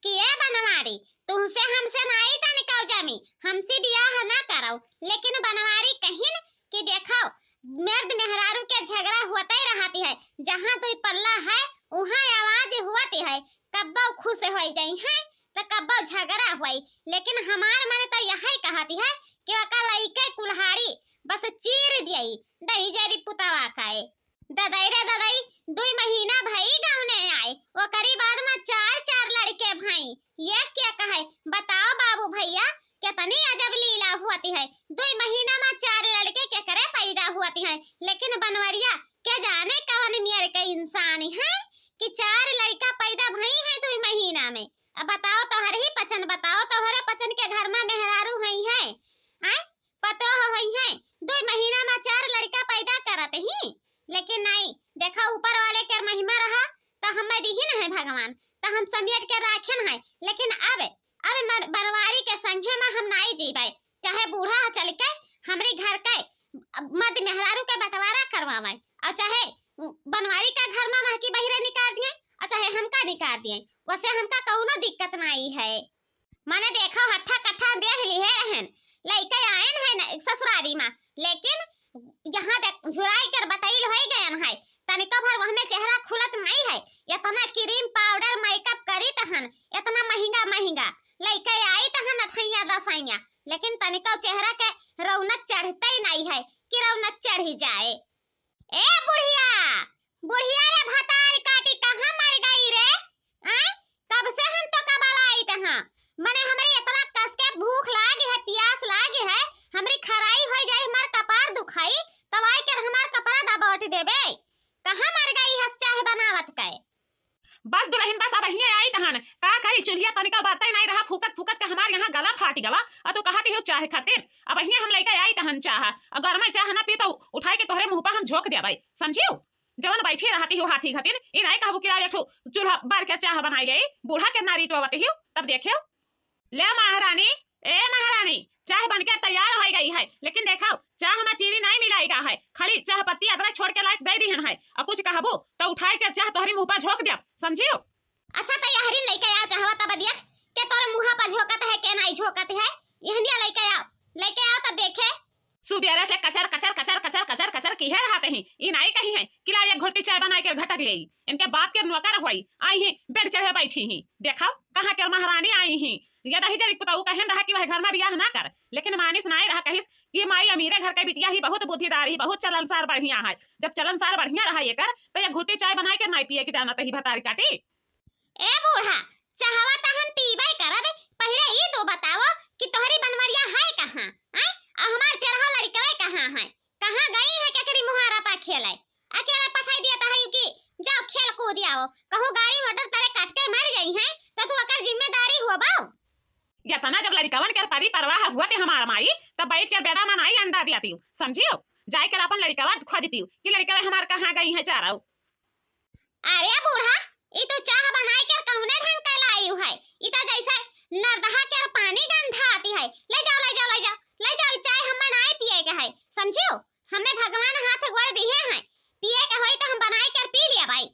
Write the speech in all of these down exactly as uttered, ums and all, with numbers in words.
कि ए बनवारी, तुहसे हमसे नाई तनिकौ जमी, हमसे बियाह ना करौ। लेकिन बनवारी कहिन कि देखौ, मर्द मेहरारू के झगड़ा होते रहती है, जहाँ दुई पल्ला है, उहाँ आवाज होती है, कब्बौ खुश होइ जइहैं, त कब्बौ झगड़ा होई। लेकिन हमार मन त यही कहती है कि ओकर लइके कुल्हाड़ी बस चीर दियई, दहिजरी पुतवा कहे। ददई रे ददई, दुई महीना भई गवने आए, ओकरी बाद मा चार चार लड़के भई। ये क्या कहे, बताओ बाबू भैया, कितनी अजब लीला होती है। दुई महीना मा चार लड़के केकरे पैदा होती हैं, लेकिन बनवरिया के जाने कवन मेर के इंसान है कि चार लड़का पैदा भई हैं दुई महीना में। अब बताओ तोहर ही पचन, बताओ तोहरे पचन के घर मा मेहरारू हई है, आय? पतोह हई है, दुई महीना मा चार लड़का पैदा करत ही। लेकिन नाई, देखा ऊपर वाले के महिमा रहा, त हमें दिहिन है भगवान, त हम समेट के राखिन है। लेकिन अब, अब मर-, बनवारी के संगे मा हम नाई जीबै, चाहे बूढ़ा चल के हमरी घर के मर्द मेहरारू के बंटवारा करवावे, और चाहे बनवारी का घर मा महकी बहिरे निकाल दिए, और चाहे हमका निकाल दिए, वैसे हमका कौनो दिक्कत नाई है। मने देखो, हट्ठा कट्ठा देख लिहे रहन, लइके आयन है न ससुरारी मा, लेकिन यहाँ देख, झुराई कर बतैल होइ गयन है, तनिको भर वहमे चेहरा खुलत नाई है। इतना cream powder makeup करी तहन, इतना महंगा महंगा लइके आई तहन अठैया दसैया, लेकिन तनिको चेहरा के रौनक चढ़ते नाई है कि रौनक चढ़ी जाए। ए बुढ़िया, बुढ़िया रे भतार काटी, कहाँ मर गई रे? आय, कब से हम तो का बलाइत हाँ। मने हमरी इतना कस के भूख लागी है, प्यास लागी है, हमरी खराई होइ जाए, हमार कपार दुखाई, तब आइ के हमार कपड़ा दबोट देबे। कहाँ मर गई हस चाह बनावत के? बस दुलहिन बस, अबहिये आइत हन। का करी, चुल्हिया तनिका बरतै नाई रहा, फूकत फूकत के हमार यहाँ गला फाटि गवा। अ तू कहत हिउ चाह खातिर, अबहिये हम लइके आइत हन चाह। अ गरमे चाह न पी तो उठाइ के तोहरे मुँह पर हम झोंक देबै, समझिउ? जवन बैठी रहत हिउ हाथी घतिन, ई नाई कहबू कि लाओ एक ठो चूल्हा बर के चाह बनाइ लेई। बूढ़ा के नारी टोवत हिउ, तब देखिउ। ले महारानी, ए महारानी, चाह बनके तैयार होइ गई है, लेकिन देखो, चाह मा चीनी नाई मिलाई गा है, खाली चाह पत्ती अदरक छोड़ के लाइके दै दिहन है। अ कुछ कहबू तो उठाइ के चाह तोहरी मुँह पर झोंक देब, समझिउ? अच्छा, तो यहरिन लइके आओ चाहवा तब दिया, के तोरे मुँह पर झोंकत है, के नाई झोंकत है, यहनिया लइके आओ, लइके आओ तब देखे। सुबेरे से कचर कचर कचर कचर कचर कचर किहे रहत ही, ई नाई कही है कि लाओ एक घोटी चाह बनाइ के घटक लेई। इनके बाप के नौकर होई, आई ही बेड चढ़े बैठी ही। देखो, कहाँ के महारानी आई ही। ये दहिजरी पुतऊ कहन रहा कि वह घर मा बियाह ना कर, लेकिन मानिस नाई रहा, कहिस कि माई अमीरे घर के बिटिया ही बहुत बुद्धिदार ही, बहुत चलनसार बढ़िया है। जब चलनसार बढ़िया रहा एकर, तो ये घुटी चाय बनाइ के नाई पिए के जानत ही भतारी काटी। ए बूढ़ा, चाहवा त हम पीबै करब, पहिले ई तो बताओ कि तोहरी बनवरिया है कहाँ, हैं? अ हमार चेरहा लड़िकवे कहाँ है? कहाँ गई है केकरी मुहारा पा खेलै? अकेले पठाई दिया त है कि जाओ खेल कूद आओ, कहूँ गाड़ी मोटर तरे काट के मर जाई हैं, तो तू ओकर जिम्मेदारी होबो? यतना जब लड़िकवन के परी परवाह हुआ ते हमार माई, तब बैठ के बेदा मनाई अंडा दिया तीउ, समझिउ? जाए के अपन लड़िकवा खोज तीउ कि लड़िकवा हमार कहाँ गई है चाराऊ। अरे बूढ़ा, ई तू चाह बनाइ के कौने ढंग के लाइउ है? ई तो जैसे नरदहा के पानी गंधाती है। ले जाओ, ले जाओ, ले जाओ, ले जाओ, ई चाय हमें नाई पिए के है, समझिउ? हमें भगवान हाथ गोड़ दिहे हैं, पिए के होई तो हम बनाइ के पी लिया भाई।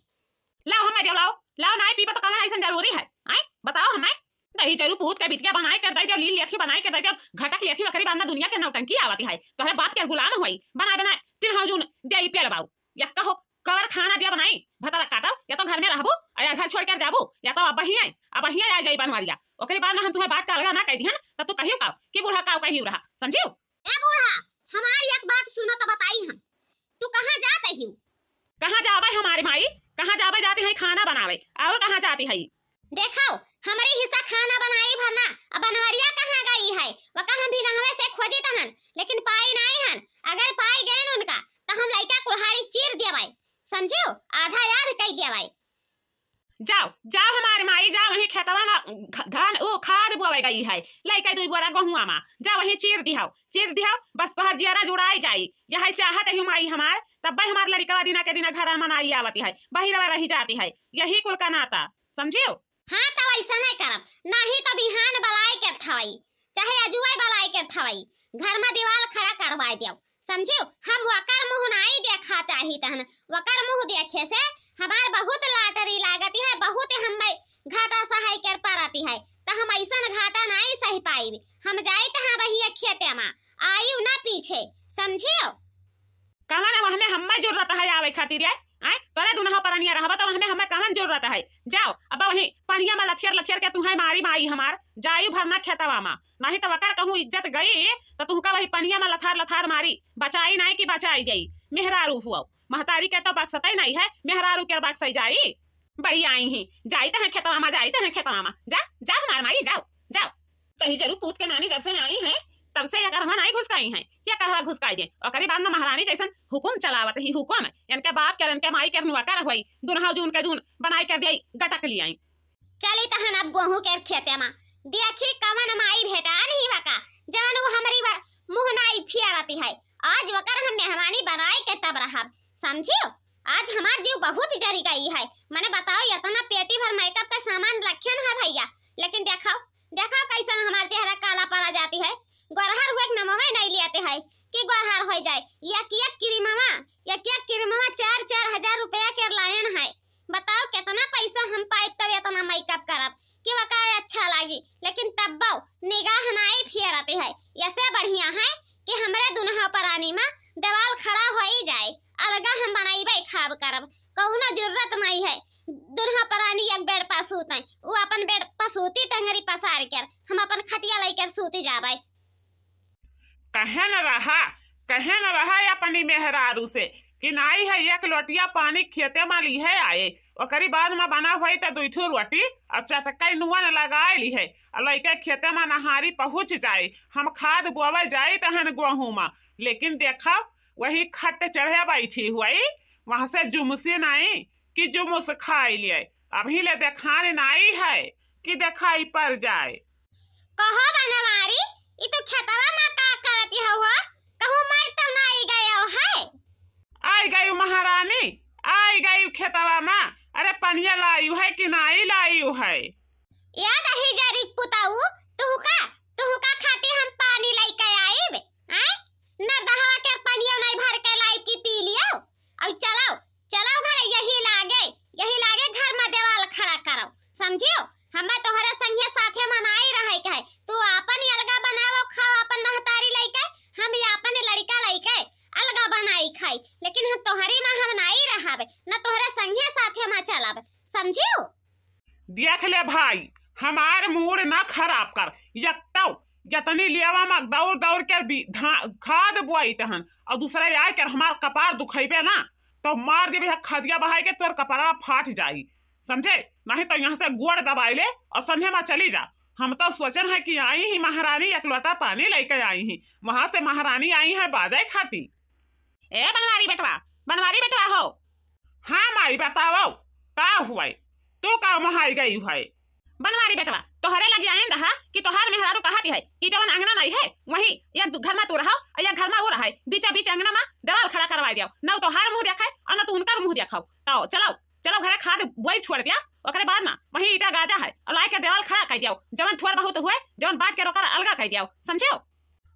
लाओ हमें दे लाओ, लाओ, नाई पीबा तो कौन ऐसन जरूरी है? आय, बताओ हमें। दही जरूर पूत के बिटिया बनाइ के दे दो, लील लेथी बनाइ के दे दो, घटक लेथी, ओकरी बाद में दुनिया के नौटंकी आवती है। तोहरे बाप के गुलाम होई, बनाए बनाए, तीन हौजून दे ई पेड़ बाऊ। या कहो, कवर खाना दिया बनाई, भतरा काटो, या तो घर में रहबू, या घर छोड़ के जाबू, या तो अबहिये, अबहिये आ जाई बनवरिया। ओकरी बाद में हम तुहे बात का अलगा ना कह दिहन, तब तू कहियो का कि बूढ़ा का कहियो रहा, समझियो? ए बूढ़ा, हमार एक बात सुनो तो बताई हम, तू कहाँ जात हिउ? कहाँ जाबे हमारे माई, कहाँ जाबे जाती है खाना बनावे, और कहाँ जाती है? देखो, हमरी हिस्सा खाना बनाई भरना, अब बनवरिया कहाँ गई है? वका हम भी नहवे से खोजी तहन, लेकिन पाई नाई हन। अगर पाई गए उनका, तो हम लइका कुल्हाड़ी चीर देबै, समझियो? आधा याद कई देबै। जाओ, जाओ हमारे माई, जाओ वहीं खेतवा में ध-, धान, ऊ खाद बोवे गई है, लइके दुई बोरा गहुआ में, जाओ वहीं चीर दिहाओ, चीर दिहाओ, बस तोहर जियरा जुड़ाई जाई। यही चाहत है माई हमार, तब्बे हमार लड़िकवा दिना के दिना घर मनाई आवती है, बहिरवा रही जाती है, यही कुल का नाता, समझियो? हाँ, तो ऐसा नहीं करब, नहीं तो बिहान बलाई के थवाई, चाहे अजुए बलाई के थवाई, घर में दीवाल खड़ा करवाई दियो। समझियो, हम वकर मुँह नाई देखा चाहित हन। वकर मुँह देखे से हमार बहुत लाटरी लागत है, बहुत हमें घाटा सहाय कर पारत है। पता है, जाओ, अब वही पनिया मा लथियर लथियर के तुहैं मारी माई हमार, जाई भरना खेतवा मा, नाहीं त वकर कहूँ इज्जत गई, त तुहका वही पनिया मा लथार लथार मारी, बचाई नाहीं कि बचाई जाई, मेहरारू हुआ, महतारी के तो बक्सतै नाहीं है, मेहरारू के बक्सै जाई। बड़ी आई ही, जाई तहैं खेतवा मा, जाई तहैं खेतवा मा, जा, जा हमार माई, जाओ, जाओ। तही जरू पूत के नानी जब से आई हैं, तब से ये करहवा नाहीं घुसकाई हैं, ये करहवा घुसकाई दे। ओकरी बाद मा महारानी जैसन हुकुम चलावत ही, हुकुम। इनके बाप के, इनके माई के नुआ कर हुई, दुनहा जून के जून बनाई के दियाई, गटक लियाई। चली तहन अब गोहूँ के खेते मा, देखी कवन माई भेटा नहीं बका, जवन उ हमरी बर मुँह नाहीं फियरती है। आज वकर हम मेहमानी बनाई के तब रहब, समझियो? आज हमार जीव बहुत जरी गई है। मने बताओ, इतना पेटी भर मेकअप का सामान रखेन है भैया, लेकिन देखाओ, देखाओ कैसन हमार चेहरा काला पड़ा जाती है। गोरहर हुए के नमवे नहीं लेते है कि गोरहर हो जाए। एक एक क्रीमवा, एक एक क्रीमवा चार चार हजार रुपया के लायन है। बताओ कितना पैसा हम पाइब तब इतना मेकअप करब कि वका अच्छा लागी, लेकिन तब्बो निगाह नाहीं फियरती है। ऐसे बढ़िया है कि हमरे दुनहा परानी मा देवाल खड़ा होई जाए, अलगा हम बनाइबे खाब करब, कौनो जरूरत नाहीं है। दुनहा परानी एक बेड पर सूते, उ अपन बेड पर सूती टंगरी पसार कर, हम अपन खटिया लेकर सूती जाबे। कहे न रहा, कहे न रहा अपनी मेहरारू से कि नाई है एक लोटिया पानी खेते मा लिहे आए, ओकरी बाद मा बना होई त दुई ठो रोटी और चटकाई नुआ न लगाए लिहे और लइके खेते मा नहारी पहुँच जाए, हम खाद बोवे जाई तहन गोहूँ मा। लेकिन देखब वही खट चढ़े बैठी हुई, वहाँ से जुमसी नाई कि जुमुस खाई लिए। अभी ले देखान नाई है कि देखाई पड़ जाए। कहो बनवारी, ई तू खेतवा मा का करती हो हो? कहूँ मर तो नाई गयो है? आई गई महारानी, आई गई खेतवा मा। अरे पनिया लायू है कि नाई लायू है? या दही जरी पुताऊ, तुहका, तुहका खाती हम पानी लइके आइब, आय? नरदहवा के पनियो नाई भर के लाइब कि पी लियो। अब चलो, चलो घर यही लागे, यही लागे घर मा देवाल खड़ा करो, समझियो? हमें तोहरे संगे साथे मा नाई रहे के है, तू आपन अलगा बनावो, खाओ आपन महतारी लइके, हम आपन लड़का लइके अलगा बनाई खाई, लेकिन हम तोहरी मा हम नाई रहब, न तोहरे संगे साथे मा चलब, समझियो? देख ले भाई, हमार मूड ना खराब कर। एक तो जतनी लेवा मा दौड़ दौड़ के बी-, धा-, खाद बोआई तहन, और दूसरा आए के हमार कपार दुखैबे ना, तो मार देबे है खदिया बहाई के, तोर कपारा फाट जाई, समझे? नहीं तो यहाँ से गोड़ दबाई ले और संझे मा चली जा। हम तो सोचन है कि आई ही महारानी एक लोटा पानी लइके आई ही, वहाँ से महारानी आई है बाजे खाती। ए बनवारी बेटवा, बनवारी बेटवा हो। हाँ माई, बताओ, का हुआ? तू का मोहाई गई है? बनवारी बेटवा, तोहरे लगे आइन रहा कि तोहार मेहरारू कहत है कि जवन अंगना नहीं है, वही एक दु-, घर मा तू रहो और एक घर मा वो रहे, बीचा बीच अंगना मा देवाल खड़ा करवाई दियो, न तोहार मुँह देखे और न तू उनकर मुँह देखाओ। तो चलो, चलो घरे खाद बोई छोड़ दिया, ओकरे बाद मा वही ईटा गाजा है और लाइके देवाल खड़ा कर दियो, जवन थोड़ बहुत हुए, जवन बाँट के रोकर अलगा कर दियो, समझियो?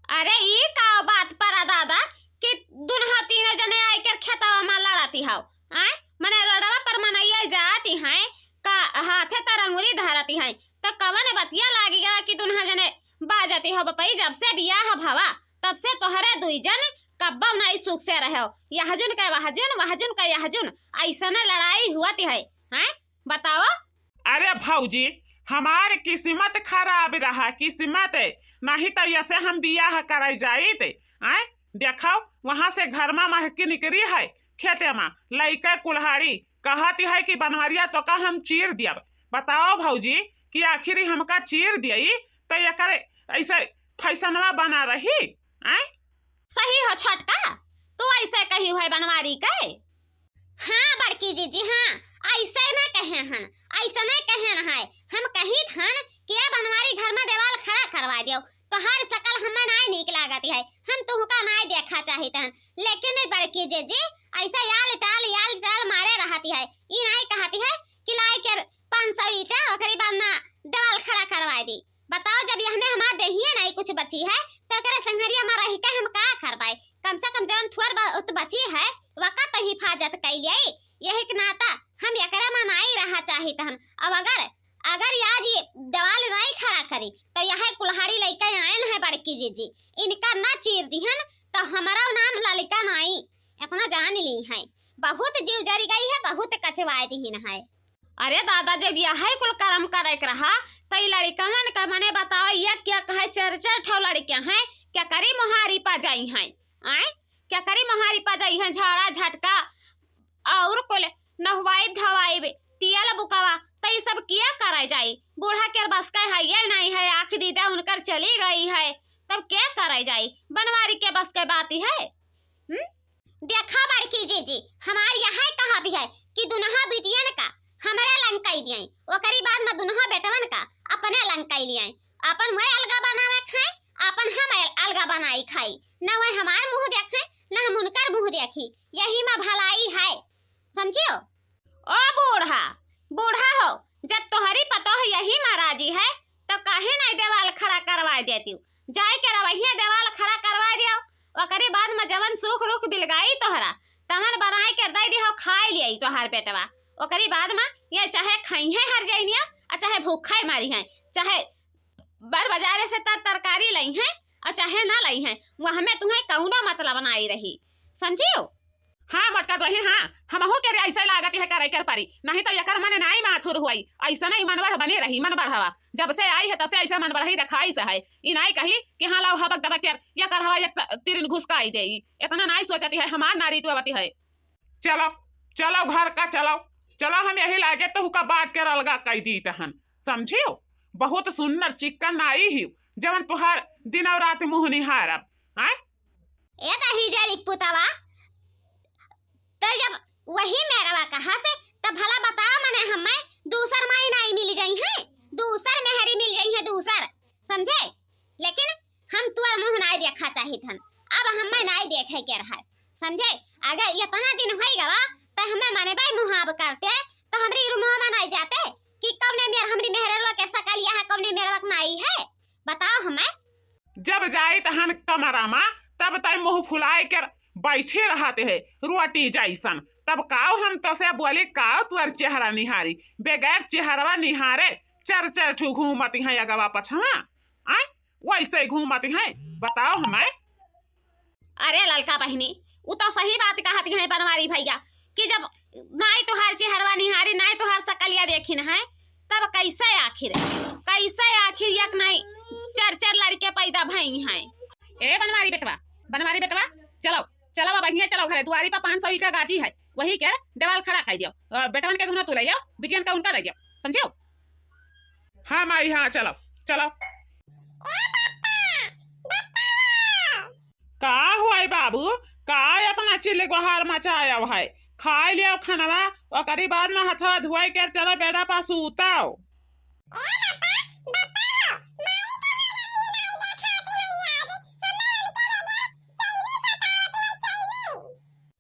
अरे ई का बात परा दादा कि दुनहा तीन जने आइकर खेतवा मा लड़ाती हौ, आय? मने रोडवा पर मनैया जाती हैं, का हाथे तर अंगुरी धरती हैं, तो कवन बतिया लागी गया कि दुनहा जने बाजती हौ? बपई, जब से बियाह भवा, तब से तोहरे दुई जन कब्बो नाई सुख से रहो, यहजुन के वहजुन, वहजुन के यहजुन, ऐसने लड़ाई हुअती है, हैं? बताओ। अरे भौजी, हमार किस्मत खराब रहा, किस्मत, नहीं तो ऐसे हम बियाह कराई जाइत। आय, देखो, वहाँ से घर मा महकी निकरी है, खेते मा लइके कुल्हाड़ी, कहती है कि बनवरिया तोका हम चीर दियब। बताओ भौजी कि आखिर ई हमका चीर दियई, तो एकर ऐसे फैसनवा बना रही? आय? सही हो छोटका, तू ऐसे कही है बनवारी के। हाँ बड़की जीजी, हाँ, ऐसे न कहे हन, ऐसे न कहे न है। हम कहित हन कि ए बनवारी घर मा देवाल खड़ा करवा दियो, तोहार सकल हमें नाय नीक लागती है, हम तुहका नाय देखा चाहित हन। लेकिन बड़की जीजी ऐसे याल टाल, याल टाल मारे रहती है, ई नाय कहती है कि लाए के पाँच सौ ईटा ओकरी बाद मा देवाल खड़ा करवा दी। बताओ, जब यहमे हमार देहिए नाई कुछ बची है, तो एकरे संघरिया मा रहि के हम का करबै? कम से कम जवन थोर बहुत बची है, वका तो हिफाजत कइलिए। यही के नाता हम एकरे मा नाई रहा चाहित हन। अब अगर, अगर आज ई देवाल नाई खड़ा करी, तो यह कुल्हाड़ी लइके आयन है बड़की जीजी, इनका ना चीर दिहन, तो हमारा नाम ललिका नाई, इतना जान ली है। बहुत जीव जरी गई है, बहुत कचवाए दिहिन है। अरे दादा, जब यहै कुल करम करै के रहा, त ई लड़िकवन का मने बताओ, ये क्या कहे, चार चार ठो लड़िके हैं, केकरी मोहारी पा जाई हैं, आय? केकरी मोहारी पा जाई हैं, झाड़ा झटका, और कुल नहवाइब धवाइब, तियल बुकवा, त ई सब किया करै जाई? बूढ़ा के बस के है ये नहीं है, आँख दीदा उनकर चली गई है, तब क्या करै जाई? बनवारी के बस के बात है? हम्म? देखा बड़की जीजी, हमार यहै कहब है कि दुनहा बिटियन का हमरे लंग कई दियाई, ओकरी बाद में दुनहा बेटवन का अपने लंग कई लियाई। अपन वह अलगा बनावे खाए, अपन हम अल-, अलगा बनाई खाई। न वह हमार मुँह देखे, न हम उनकर मुँह देखी। यही में भलाई है, समझियो? ओ बूढ़ा, बूढ़ा हो, जब तोहरी पतोह यही में राजी है, तो काहे नहीं देवाल खड़ा करवा देती? जाए के रवहिया देवाल खड़ा करवा दियो, ओकरी बाद में जवन सूख रूख बिलगाई तोहरा, तवन बनाए के दे दिहो, खाए लियाई तोहार बेटवा। ओकरी बाद में ये चाहे खइहें हर जइनिया, और चाहे भूखा ही मरिहें, चाहे बर बाजारे से तर तरकारी लइहें, और चाहे ना लइहें, वह में तुम्हें कौनो मतलब नाई रही, समझियो? हाँ, मोटका दुलहिन, हाँ, हमहू के भी ऐसे लागत है करै कर परी, नहीं तो एकर मने नाई माथुर हुई, ऐसने ही मनवर बने रही, मनवर हवा। जब से आई है, तब से ऐसे मनवर ही देखाई से है। ई नाई कही कि हाँ, लाओ हबक दबक कर, या कर हवा एक त-, तिरिन घुसकाई देई। इतना नाई सोचती है, हमार नारी तो अवती है। चलो, चलो घर का चलो, चलो हम यही लागे तो हुका बात के अलगा कई दी तहन, समझियो? बहुत सुंदर चिक्कन नाई ही, जवन तुहार दिन और रात मुँह निहारब, आय? ए दही जड़ी पुतवा, तो जब वही मेरवा कहा से, तब भला बताओ मने हमें दूसर माई नाई मिल जाई है, दूसर मेहरी मिल जाई है, दूसर, समझे? लेकिन हम तुअर मुँह नाई देखा चाहित हन, अब हमें नाई देखे के रहा, समझे? अगर इतना दिन होई गवा, तो हमें मने बाई मुहाब करते, तो हमरी रूमवा में नाई जाते कि कौने मेर हमरी मेहरवा के सकल यहाँ कौने मेरवा के नाई है, बताओ हमें। जब जाई तहन कमरा मा, तब तै मुँह फुलाए के बैठे रहत है, रोटी जैसन। तब काव हम तसे बोली, काव तुअर चेहरा निहारी, बगैर चेहरवा निहारे चर चर ठू घूमत हैं अगवा पछवा। आय, वैसे घूमत हैं, बताओ हमें। अरे ललका बहिनी, उ तो सही बात कहती हैं बनवारी भैया कि जब नाई तोहार चेहरवा निहारी, नाई तोहार सकलिया देखिन है, तब कैसे आखिर, कैसे आखिर एक नाई चार चार लड़के पैदा भई हैं? ए बनवारी बेटवा, बनवारी बेटवा, चलो, चलो अब हियाँ चलो घरे, दुआरी पर पाँच सौ ईटा गाजी है, वही के देवाल खड़ा कर दियो। अ, बेटवन के दुनो तू ले जाओ, बिटियन का उनका दे दियो, समझियो? हाँ माई, हाँ, चलो, चलो। का हुआ है बाबू? का इतना चिल्ली गुहार मचाया है? खाए लियो खानवा, ओकरी बाद में हथवा धोए के चलो बेड़ा पास सूताओ।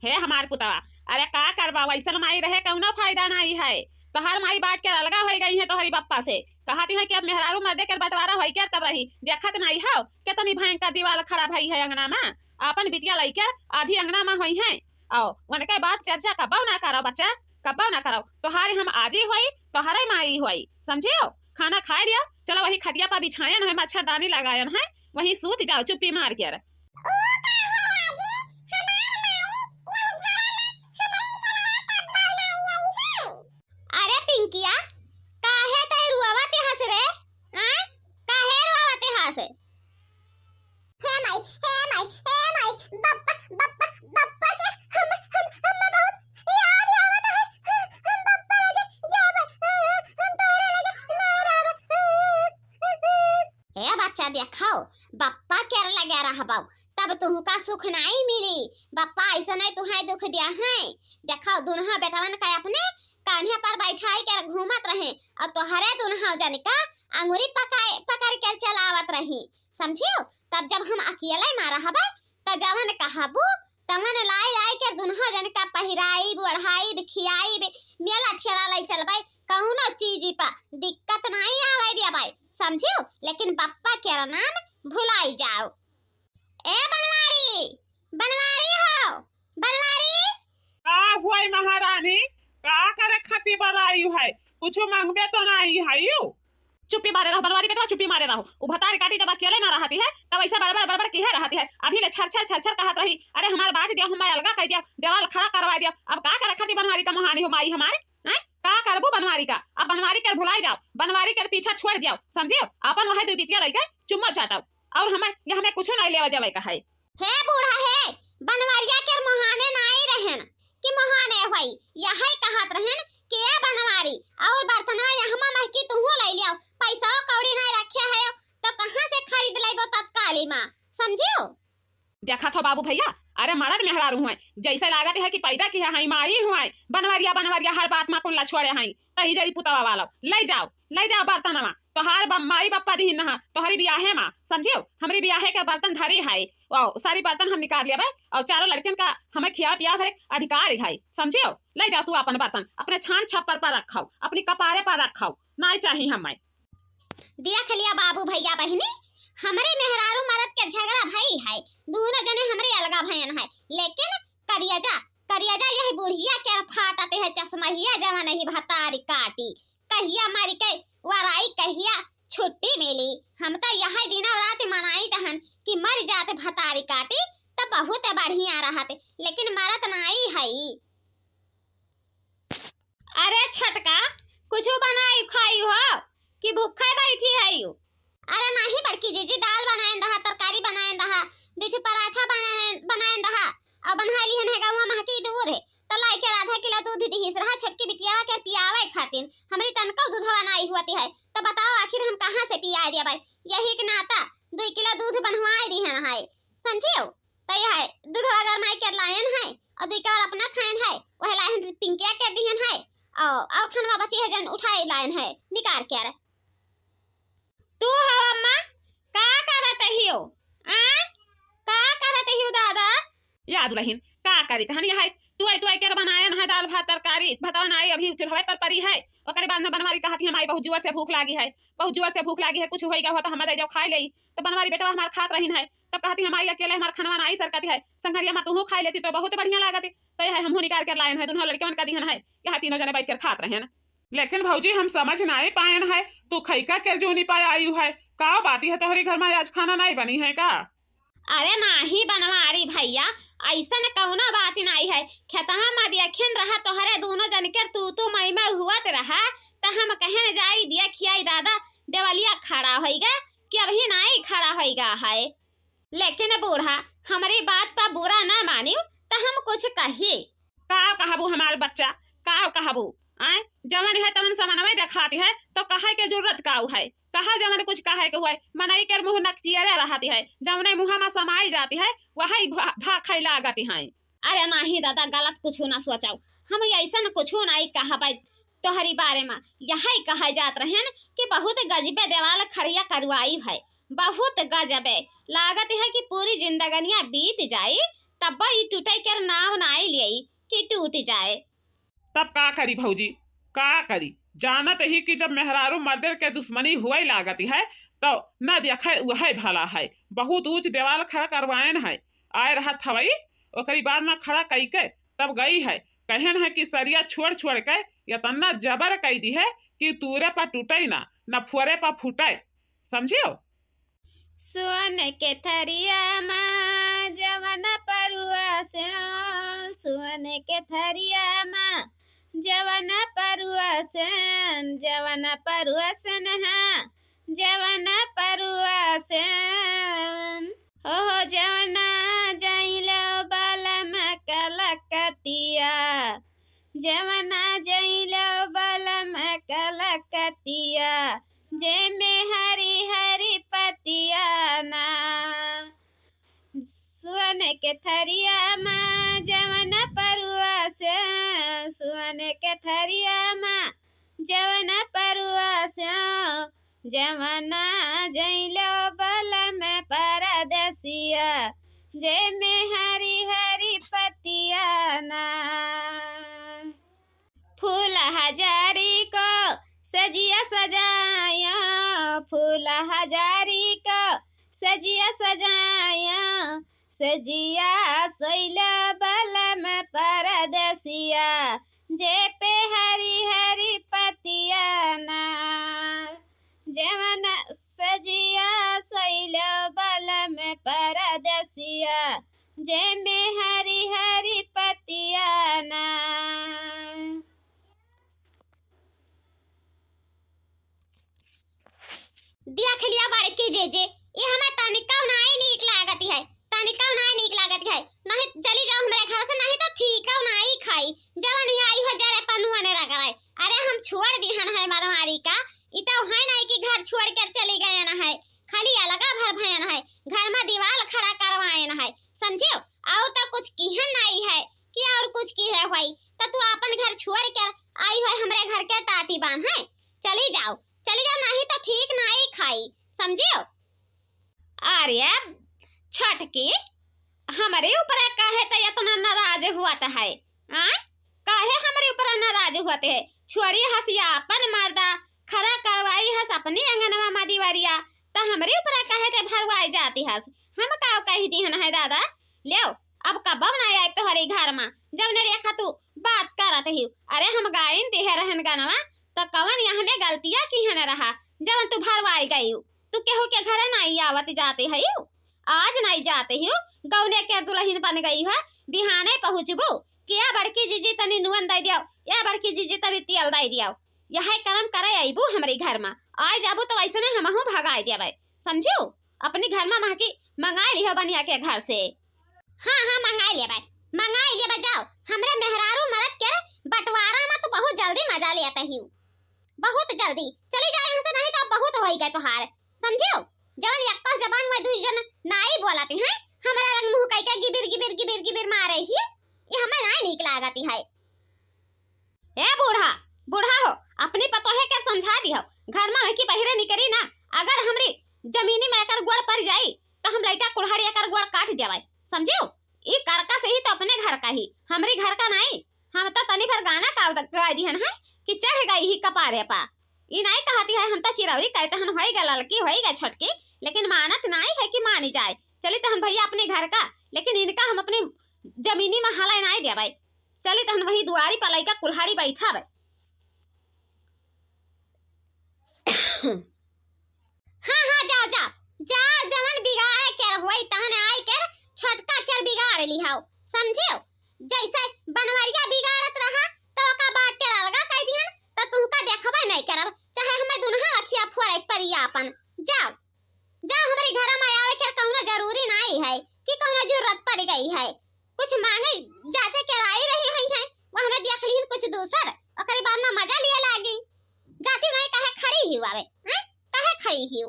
हे हमार पुतवा, अरे का करबा, वैसन माई रहे कौनो फायदा नाई है। तोहार माई बाँट के अलगा होइ गई है तोहरी बप्पा से। कहती है कि अब मेहरारू मर्दे के बंटवारा होइ के तब रही, देखत नाई हो कितनी भयंकर दीवाल खड़ा भई है अंगना मा। आपन बिटिया लइके आधी अंगना मा होई है। आओ, उनके बात चर्चा कब्बो ना करो बच्चा, कब्बो ना करो। तोहारे हम आजी होई, तोहरे माई होई, समझियो? खाना खाए लिया, चलो वही खटिया पर बिछायन है, मच्छरदानी लगायन है, वहीं सूत जाओ चुप्पी मार के। अरे पिंकिया, काहे तै रुआवत हस रे? आय? काहे रुआवत हस? हे माई, हे माई, हे माई, बप्पा, बप्पा, बप्पा के हम, हम, हम बहुत याद आवत है। हम बप्पा लगे जाब, हम तोरे लगे ना रहब। ए बच्चा, देखो, बप्पा केर लगे रहबो, तब तुमका सुख नाई मिली। बप्पा ऐसने तुहे दुख दिया है। देखो, दुनहा बेटवन का अपने कान्हे पर बैठाई के घूमत रहे, और तोहरे दुनहा जन का अंगुरी पकाए, पकड़ के चलावत रही, समझियो? तब जब हम अकेले मा रहबे, त जवन कहबू, तवन लाई लाई के दुनहा जन का पहिराइब, ओढ़ाइब, खियाइब, मेला ठेला लाई चलबे, कौनो चीज पा दिक्कत नाई आवे देबे, समझियो? लेकिन बप्पा के नाम भुलाई जाओ। ए बनवारी, बनवारी हो, बनवारी। का हुआ महारानी, का करे खातिर बराई है? कुछ मांगबे तो नाई है यू? चुप्पी मारे रहो बनवारी बेटवा, चुप्पी मारे रहो। उ भतारी काटी जब अकेले ना रहती है, तब ऐसे बड़बड़ बड़बड़ किहे रहती है। अभी ले छर छर छर छर कहत रही, अरे हमार बाँट दिया, हमार अलगा कर दिया, देवाल खड़ा करवा दिया। अब का करे खातिर बनवारी का मोहानी हो माई हमारे, हैं? का करबू बनवारी का? अब बनवारी के भुलाई जाओ, बनवारी के पीछा छोड़ जाओ, समझियो? अपन वही दुई बिटिया लइके चुम्मा चाटो, और हमें, ये हमें कुछ नहीं लेवा जावे का है। हे बूढ़ा हे, बनवरिया के मोहाने नाई रहन कि मोहाने होई, यही कहत रहन कि ए बनवारी, और बर्तनवा यहमा महकी तुहू लइ लियाओ, पैसा कौड़ी नहीं रखे है तो कहाँ से खरीद लेबो तत्काली मा, समझियो? देखत हो बाबू भैया, अरे मरद मेहरारू हुए, जैसे लागत है कि पैदा किया है, माई हुए, बनवरिया बनवरिया हर बात मा कुल्ला छोड़े हैं, तही जरी पुतवा वाला, ले जाओ, ले जाओ बर्तनवा, तोहार ब-, माई बप्पा दिहिन नहा, तोहरी बियाहे मा, समझियो, हमरी बियाहे के बर्तन धरी है, और सारी बर्तन हम निकाल लेबे, और चारों लड़कन का हमें खिया पिया भरे अधिकार है, समझियो, ले जाओ तू अपन बर्तन, अपने छान छप्पर पर रखाओ, अपनी कपारे पर रखाओ, नाई चाहिए हमें। देख लिया बाबू भैया बहिनी, हमरे मेहरारू मरद के झगड़ा भई है, दूनो जने हमरे अलगा भयन है, लेकिन करियजा, करियजा यही बुढ़िया के फाटत है चश्महिया, जवन ही भतारी काटी, कहिया मर के वराई, कहिया छुट्टी मिली। हम तो यही दिनों रात मनाइत हन कि मर जात भतारी काटी, त बहुत बढ़िया रहत, लेकिन मरत नाई है। अरे छोटका, कुछ बनाई खाई हो कि भूखे बैठी है यू? अरे नाही बड़की जीजी, दाल बनाएन रहा, तरकारी बनाएन रहा, दू ठो पराठा बनाएन, बनाएन रहा, और बन्हा लिहन है गौवा महकी दूध है, तो लाई के आधा किलो दूध दिहिस रहा, छोटकी बिटियावा के पियावे खातिर। हमरी तनको दूधवा नाई हुअती है, तो बताओ आखिर हम कहाँ से पियाए देबै? यही के नाता दुई किलो दूध बन्हवाए दिहन है, समझियो? तो यह है, दूधवा गरमाई के लायन है, और दुई कवर अपना खायन है, वह लायन पिंकिया के दिहन है, और, और खनवा बची है जन उठाए लायन है, निकार के। तू हो अम्मा, का करत हियो? आ? का करत हियो दादा? या दुलहिन, का करित हन? यह टुआई टुआई के बनायन है दाल भात तरकारी, भतवा नाई अभी चूल्हवे पर परी है। ओकरे बाद में बनवारी कहत ही, "हमारी बहुत जोर से भूख लागी है, बहुत जोर से भूख लागी है, कुछ होई गवा हो तो हमें दे जाओ खाए लेई।" तो बनवारी बेटवा हमार खात रहिन है, तब कहत ही, "हमारी अकेले हमार खनवा नाई सरकत है, संघरिया मा तुहू खाए लेती तो बहुत बढ़िया लागत।" तो यह हमहू निकाल के लायन है, दुनों लड़के मन का दिहन है, यहाँ तीनों जने बैठ कर खात रहन। लेकिन भौजी, हम समझ नाई पायन है, तू खैका के जूनी पाए आयु है, का बात है, तोहरी घर मा आज खाना नाई बनी है का? अरे नाही बनवारी भैया, ऐसन कौनो बात नाई है। खेतवा मा देखिन रहा तोहरे दूनो जन के तू तू मई मई हुअत रहा, त हम कहन जाई दिया खियाई दादा, देवलिया खड़ा होइगा कि अबही नाई खड़ा होइगा है। लेकिन बूढ़ा, हमरी बात पर बुरा ना मानियो, त हम कुछ कही। का कहबू हमार बच्चा, का कहबू? आय, जवन है तवन समनवे देखाती है, तो कहे के जरूरत का है? कहा जवन कुछ कहे के हुए, मनई के मुँह नकचियरे रहती है, जवने मुँह मा समाई जाती है, वही भा-, भा खाई लागती है। अरे नाही दादा, गलत कुछ ना सोचाओ, हम ऐसन कुछ नहीं कहबै तोहरी बारे मा। यही कहे जात रहन कि बहुत गजबे देवाल खड़िया करवाई है, बहुत गजबे। लागत है कि पूरी जिंदगनिया बीत जाई, तब ई टूटे के नाव नाई लेई कि टूट जाए। तब का करी भौजी, का करी? जानत ही कि जब मेहरारू मर्दे के दुश्मनी हुए लागत है, तो न देखे वह भला है। बहुत ऊंच देवाल खड़ा करवायन है, आए रहत हवई, ओकरी बाद में खड़ा कई के तब गई है। कहन है कि सरिया छोड़ छोड़ के इतना जबर कई दी है कि तूरे पर टूटे ना, न फोरे पर फूटे, समझियो? सोन के थरिया मा जवन परुआ से, सोन के थरिया मा जवन परुआ से, जवन परुआ से नहा, जवन परुआ से, ओहो जवना जइलो बलम कलकतिया, जवना जइलो बलम कलकतिया, जेमे हरी हरी पतिया ना। सुअन के थरिया मा जवन परुआ से, सुअन के थरिया मा जवन परुआ से, जवना जइलो बलम परदेसिया, जेमे हरी हरी पतिया ना। फूल हजारी को सजिया सजाया, फूल हजारी को सजिया सजाया, सजिया सोइला बलम परदेसिया, जे पे हरी हरी पतिया ना। जवन सजिया सोइला बलम परदेसिया, जे में हरी हरी पतिया ना। देख लिया बड़की जीजी, ई हमें तनिकउ नाई नीक लागत है, तनिकउ नाई नीक लागत है। नहीं चली जाओ हमरे घर से, नहीं तो ठीक है नाई खाई। जवन ही आई हो जरे पनुआ ने रगड़ाई। अरे हम छोड़ दिहन है मारामारी का, ई तो है नहीं कि घर छोड़ कर चली गयन है, खाली अलगा भर भयन है, घर में दीवाल खड़ा करवायन है, समझियो? और तो कुछ किहन नाई है कि और कुछ किहे होई, तो तू अपन घर छोड़ कर आई हो हमरे घर के टाटी बांध है। चली जाओ, चली जाओ, नहीं तो ठीक नाई खाई, समझियो? अरे छोटकी, हमरे ऊपर काहे त इतना नाराज हुआ त है? आय, काहे हमरे ऊपर नाराज हुआ त है? छोड़ी हस या अपन मर्दा, खड़ा करवाई हस अपनी अंगनवा मा दीवारिया, त हमरे ऊपर काहे त भरवाई जाती हस? हम काव कही दिहन है दादा? लेव, अब कबब ना आए तोहरे घर मा, जौने रेखा तू बात करत ही। अरे हम गाइन दिहे रहन गनवा, त कवन यहाँ में गलतिया किहन रहा, जवन तू भरवाई गई? तू केहू के घरे नाई आवत जाते हइउ, आज नाई जाते हइउ, गौने के दुलहिन बन गई है, बिहाने पहुँचबू कि या बड़की जीजी तनी नुअन दे दियो, या बड़की जीजी तनी तेल दे दियो। यह करम करे अइबू हमरे घर मा, आइ जाबू तो ऐसने हमहू भगाई देबै, समझू? अपनी घर मा महकी मंगाई लिहो बनिया के घर से। हाँ, हाँ, मंगाई लेबै, मंगाई लेबै, जाओ। हमरे मेहरारू मरद के बंटवारा मा तू बहुत जल्दी मजा लेत हइउ, बहुत जल्दी। चली जाओ यहाँ से, नहीं तो बहुत होई गए तोहार, समझियो? जवन यक्का जबान मा दुई जन नाई बोलत हैं, हमरा लग मुँह कई के गिबिर, गिबिर, गिबिर, गिबिर मारे ही, ये हमें नाई नीक लागत है। ए बूढ़ा, बूढ़ा हो, अपनी पतोहे के समझा दिहो, घर मा की बहिरे निकरी ना, अगर हमरी जमीनी मा एकर गोड़ पड़ जाई, तो हम लइका कुल्हाड़ी एकर गोड़ काट देबै, समझियो? ई करका से ही तो अपने घर का ही, हमरी घर का नाई। हम तो तनी भर गाना का गा दिहन है कि चढ़ गई ही कपारे पा। ई नाई कहती है, हम तो चिरौरी कहते हन, होई गा ललकी, होई गा छोटकी, लेकिन मानत नाई है कि मानी जाए। चली तहन भैया अपने घर का, लेकिन इनका हम अपनी जमीनी मा हला नाई देबै। चली तहन वही दुआरी पर लइका कुल्हाड़ी बैठाबै। हाँ, हाँ, जाओ, जाओ, जाओ, जवन बिगाड़े के होई तहन आई के छोटका के बिगाड़ लिहाओ, समझियो? जैसे बनवरिया बिगाड़त रहा, तो ओका बात के अलगा कह दिहन, तो तुमका देखबे नहीं करब, चाहे हमें दुनहा अखिया फोड़े पड़ी आपन। जाओ, जाओ, हमरे घर मा आवे के कौनो जरूरी नहीं है कि कौनो जरूरत पड़ गई है। कुछ मांगे जाचे के आई रही हुई है, वो हमें देख लिहन कुछ दूसर, ओकरे बाद मा मजा लिए लागी। जाती नहीं, काहे खड़ी ही आवे, हैं? काहे खड़ी ही?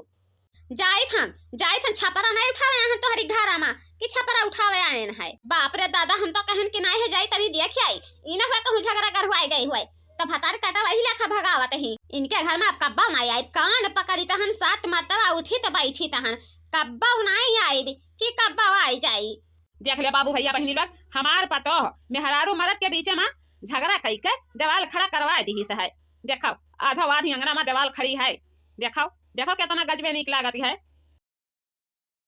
जाइत हन, जाइत हन, छपरा नहीं उठावे आए हन तोहरी घरा मा कि छपरा उठावे आयन है। बाप रे दादा, हम तो कहन कि नहीं है, जाई तनी देख आई, ई ना हुआ कहूँ झगड़ा गढ़वाई गई हुए, तो भतार काटा वही लेखा भगावत ही। इनके घर मा अब कब्बो नहीं आई, कान पकड़ी तहन सात मरतबा उठी तो बैठी तहन, कब्बो नहीं आई कि कब्बो आई जाई। देख ले बाबू, भैया, बहिनी लोग, हमार पतोह मेहरारू मरद के बीचे मा झगड़ा कई के देवाल खड़ा करवा दिहिस है। देखो, आधो आधी अंगना मा देवाल खड़ी है। देखो, देखो, कितना गजबे नीक लागत है।